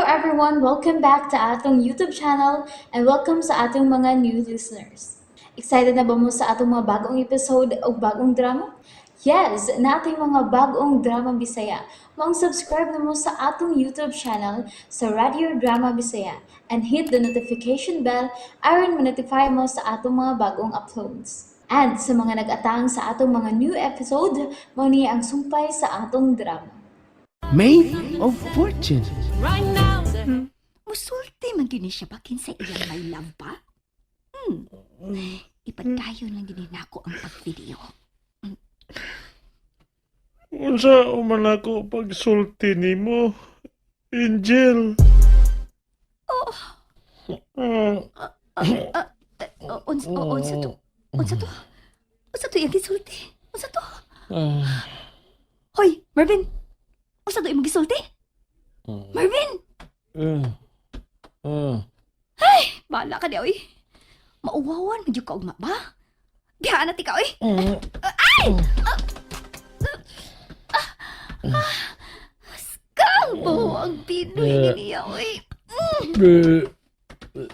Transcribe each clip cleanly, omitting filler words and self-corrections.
Everyone! Welcome back to atong YouTube channel and welcome sa atong mga new listeners. Excited na ba mo sa atong mga bagong episode o bagong drama? Yes! Nating mga bagong drama Bisaya. Maong subscribe na mo sa atong YouTube channel sa Radio Drama Bisaya and hit the notification bell aron ma-notify mo sa atong mga bagong uploads. And sa mga nag-atang sa atong mga new episode, mao ni ang sumpay sa atong drama. Maid of Fortune. Musulti man gyud ni siya ba kinsa iyang may love ba? Ipadayon lang gyud ni nako ang pag-video. Unsa man ako pagsulti nimo, Angel? Oh. Unsa to? Unsa to? Unsa to iyang gisulti? Unsa to? Hoy, Marvin. Unsa to imong gisulti? Marvin, bahala ka di oy. Mauwawan man jud ka ugma ba? Bihaan na ti ka oy. Ay! Skang buho ang Pinoy ni niya oy.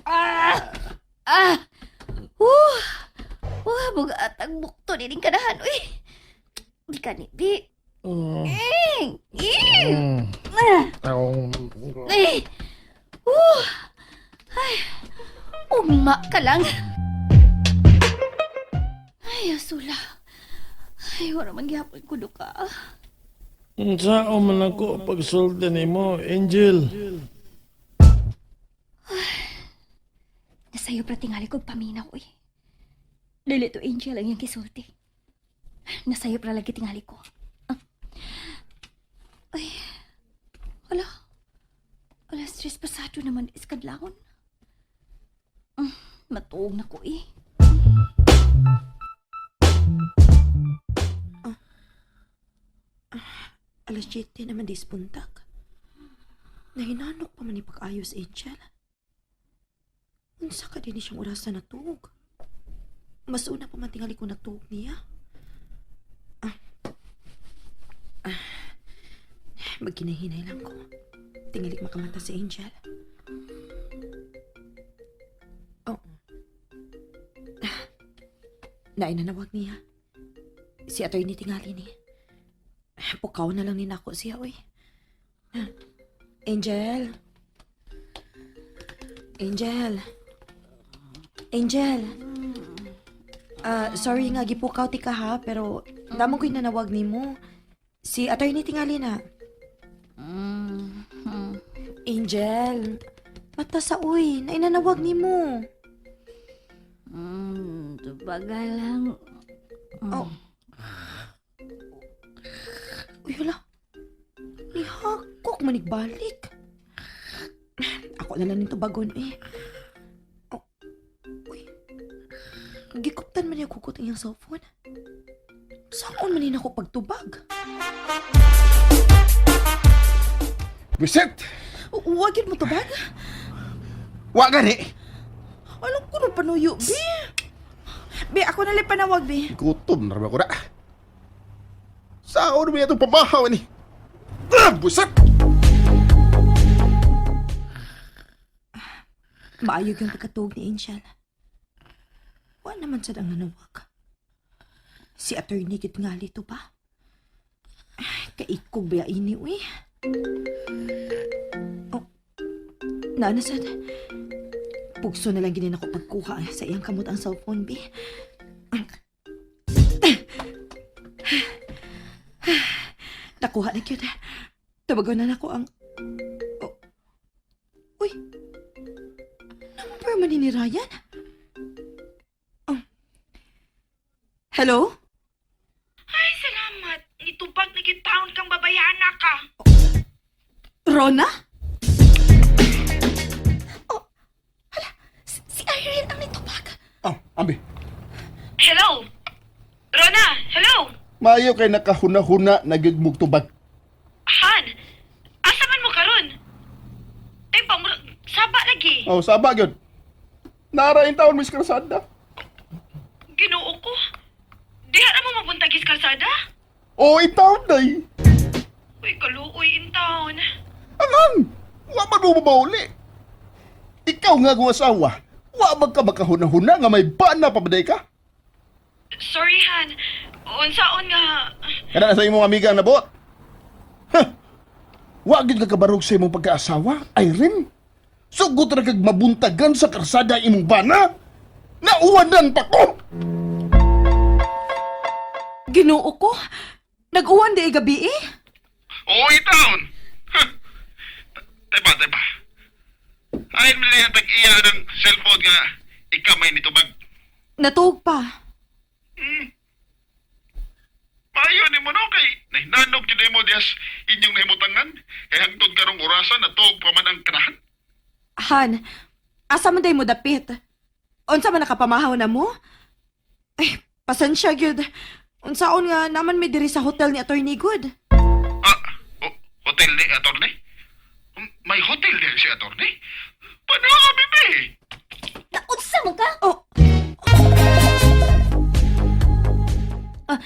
Ah! Ah! Woo! Wah, bugat ang bukto ni kanahan, uy. Di ka ni, bi. Eh! Eh! Ah! Eh! Woo! Ay! Ugma ka lang. Ay, asula. Ay, wala man gihapon ko ka. Unsa man ako pagsulti nimo, Angel? Nasayo pra tingali kog paminaw, uy. Dili to Angel ang iyang gisulti. Nasayo pra lagi tingali ko. Ah. Ay, wala. Wala, stress pasado naman iskadlawon. Matuog na ko eh. Alas 7 naman dis buntag. Nahinanok pa man ipag-ayos, Angel. Unsa ka din siyang orasan natuog? Mas una pa man tingali ko natuog niya. Ah. Ah. Magkinahinay lang ko. Tingalik makamata si Angel. Oh. Ah. Naay nanawag niya. Si attorney tingali ni. Pukaw na lang ni nako siya, oy. Angel. Angel. Angel. Ah, sorry nga gipukaw ti ka ha, pero damo ko'y nanawag nimo. Si attorney tingali na. Angel. Mata sa uy, nainanawag nimo. Tubaga lang. Oh. Uy, hala. Nihakok manigbalik. Ako na lang nito bagon eh. Oh. Uy. Gikuptan man niya kukot ang iyang cellphone. Saan man niya ako pagtubag? Bisit! Huwag yun mo tubag? Wa gani! Alam ko na panuyo, bi. Bi, ako na lang panawag, bi. Gutom na ko na. Saan mo itong pamahaw ni? Ah, buset! Maayog yung pagkatuog ni Angel. Wa naman sad ang nanawag. Si attorney gid nga lito pa. Ay, kaikog ba ini, uy? Oh, naana sad. Pugso na lang ginin ako pagkuha sa iyang kamot ang cellphone, bi. Nakuha na gyud. Tabagon na nako ang... Oh. Uy, number man ni Ryan? Oh. Hello? Ay, salamat. Nitubag na gyud taon kang babayana ka. Rona? Oh, hala, si Irene ang nitubag. Ah, ambi. Hello? Rona, hello? Maayo kay nakahuna-huna na gyud mong tubag. Han, asa man mo karon? Ay, pa, saba lagi. Oh, saba gyud. Nara in taon Miss Cruzada. Ginoo ko. Diha na mo mabuntagis kalsada? Oh, in taon day. Uy, kaluoy in town. Angan! Wa man mo mabauli. Ikaw nga akong asawa, wa man ka makahuna-huna nga may bana pa ba ka? Sorry, Han. Unsaon nga... Kana na sa imong amiga ang nabot. Huh. Wa gyud ka kabarog sa imong pagkaasawa, Irene. Sugot ra kag mabuntagan sa karsada imong bana. Nauwanan pa ko. Ginoo ko. Nag-uwan di gabi eh. Oo, itaon. Huh. Teba, teba. Ayon mo na tag-iya ng cellphone nga ikaw may nitubag. Natuog pa. Maayo ni mo no kay nahinanog gyud mo diyas inyong nahimutangan kay hangtod karong orasan natuog pa man ang kanahan. Han, asa man day mo dapit? Unsa man nakapamahaw na mo? Ay, pasensya gyud. Unsaon nga naman mi diri sa hotel ni Attorney Good. Ah, hotel ni attorney? May hotel din si attorney? Paano bibi? Naunsa man ka? Oh. Ah,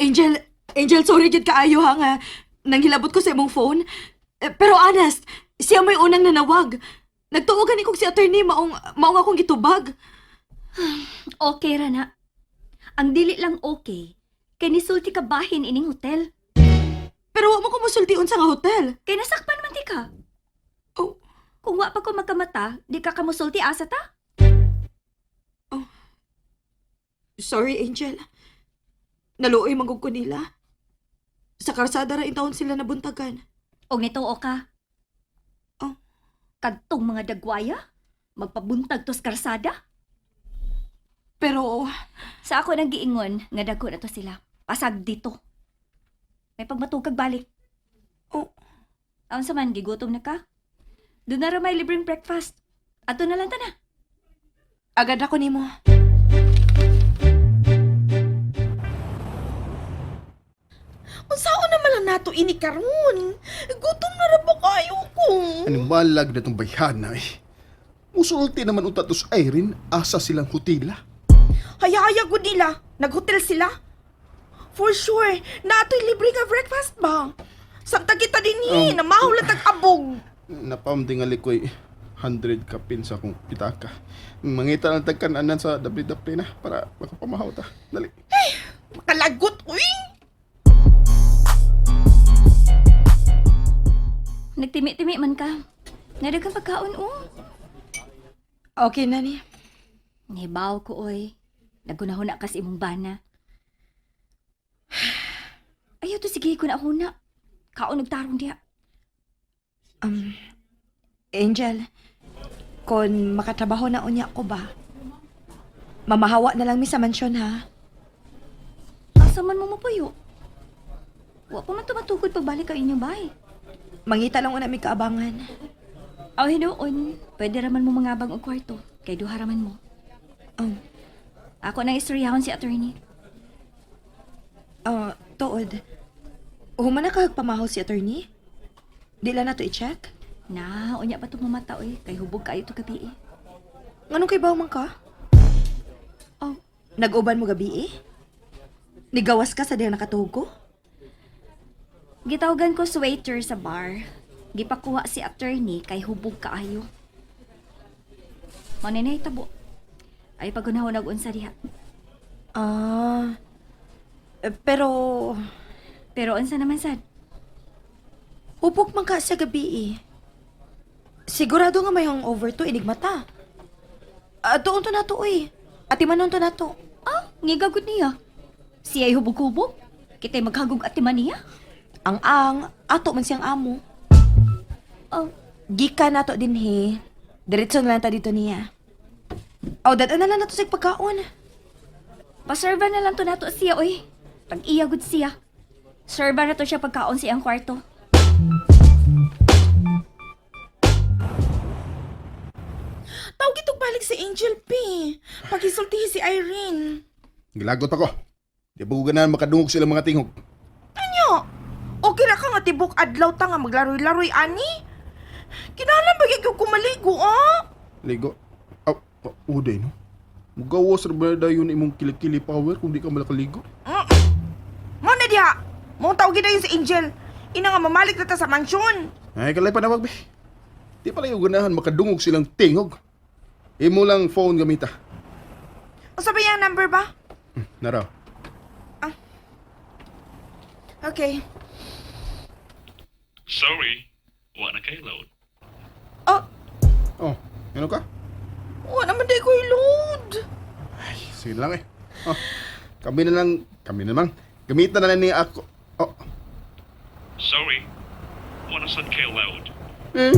Angel, Angel, sorry gyud kaayo ha nga nanghilabot ko sa imong phone. Eh, pero honest, siya may unang nanawag. Nagtuo gani kog si attorney maong maong akong gitubag. Okay ra na. Ang dili lang okay, kay nisulti ka bahin ining hotel. Pero wa mo ko mosulti unsa nga hotel. Kay nasakpan man ti ka. Oh. Kung wa pa ko magkamata, di ka kamusulti asa ta? Sorry, Angel. Naluoy manggug ko nila. Sa karsada ra intawon sila nabuntagan. Og nituo ka. Oh. Kadtong mga dagwaya, magpabuntag tos karsada. Pero Sa ako nang giingon nga dagko na to sila. Pasag dito. May pagmatugag balik. Oh. Aon sa man gigutom na ka? Doon na ra may libreng breakfast. Ato na lang ta na. agad ako nimo. Unsaon naman lang nato ini karon? Gutom na ra ba kayo ko? Animalag na tong bayhana eh. Musulti naman unta tos Irene asa silang hotela. Hayaya gud nila. Naghotel sila. For sure, naatoy libre nga breakfast ba? Samtang kita dinhi, um, namahaw lang tag abog. Napam tingali ko'y 100 kapin sa akong pitaka. Mangita lang tagkananan sa dapli-dapli na para makapamahaw ta. Dali. Makalagot, uy! Nagtimi-timi man ka. Nadagang pagkaon oh. Okay na ni. Nibaw ko oy. Nagunahuna kas imong bana. Ayaw to sige ko na huna. Kaon nagtarong diha. Um, Angel, kon makatrabaho na unya ko ba? Mamahawa na lang mi sa mansyon ha. Asa man mo mapuyo? Wa pa man tumatugod pagbalik ang inyong bahay. Mangita lang una mi kaabangan. Aw hinuon, pwede raman mo mangabang og kwarto kay duha raman mo. Um, Ako nang istoryahon si attorney. ah, tuod. Human na kahagpamahaw si attorney? Di lang na to i-check? Na, unya pa to mamata oy, kay hubog kayo to gabi eh. Nganong kay man ka? Oh, Nag-uban mo gabi eh? Nigawas ka sa diyang nakatuhog ko? Gitawagan ko sa waiter sa bar. Gipakuha si attorney kay hubog kaayo. Mao na tabo. Ay pagunahon og unsa diha. Ah, eh, pero Pero unsa naman sad? hubog man ka sa gabi eh. Sigurado nga may hangover to, enigmata. Ah, doon to na to eh. Ati manon to na to. Ah, ngigagod niya. Siya ay hubog-hubog. Kita'y maghagog at niya. Ang-ang, ato man siyang amo. Oh, Gika na to din he. Diretso na lang ta dito niya. Aw, dad na lang na to sa pagkaon. paserva na lang to nato siya oy. Pag-iya gud siya. Serva na to siya pagkaon sa iyang kwarto. Tawag itong balik si Angel P. Pagisultihi si Irene. Gilagot ako. Di ba ko ganahan makadungog sila mga tingog? Anyo? Okay ra ka nga tibok adlaw ta nga maglaroy-laroy ani? Kinahanglan ba gyud ko maligo, ah? Ligo. Aw, oh, uday no. Mugawas ra ba dayon imong kilikili power kung di ka malakaligo? Mo na diha. Mo tawag gid si Angel. Ina nga mamalik na ta sa mansyon. Ay, kalay panawag be. Di pala yung ganahan makadungog silang tingog. Imo lang phone gamita. Unsa ba yung number ba? Naraw. Okay. Sorry, wa na kay load. Oh, Oh, ano ka? wa naman di ko load. Sige na lang eh. Oh, kami na lang, kami na lang. Gamitan na lang ni ako. Oh. Sorry, wa na sad kay load. Eh.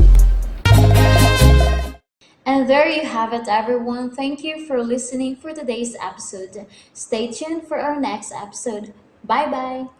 And there you have it, everyone. Thank you for listening for today's episode. Stay tuned for our next episode. Bye bye.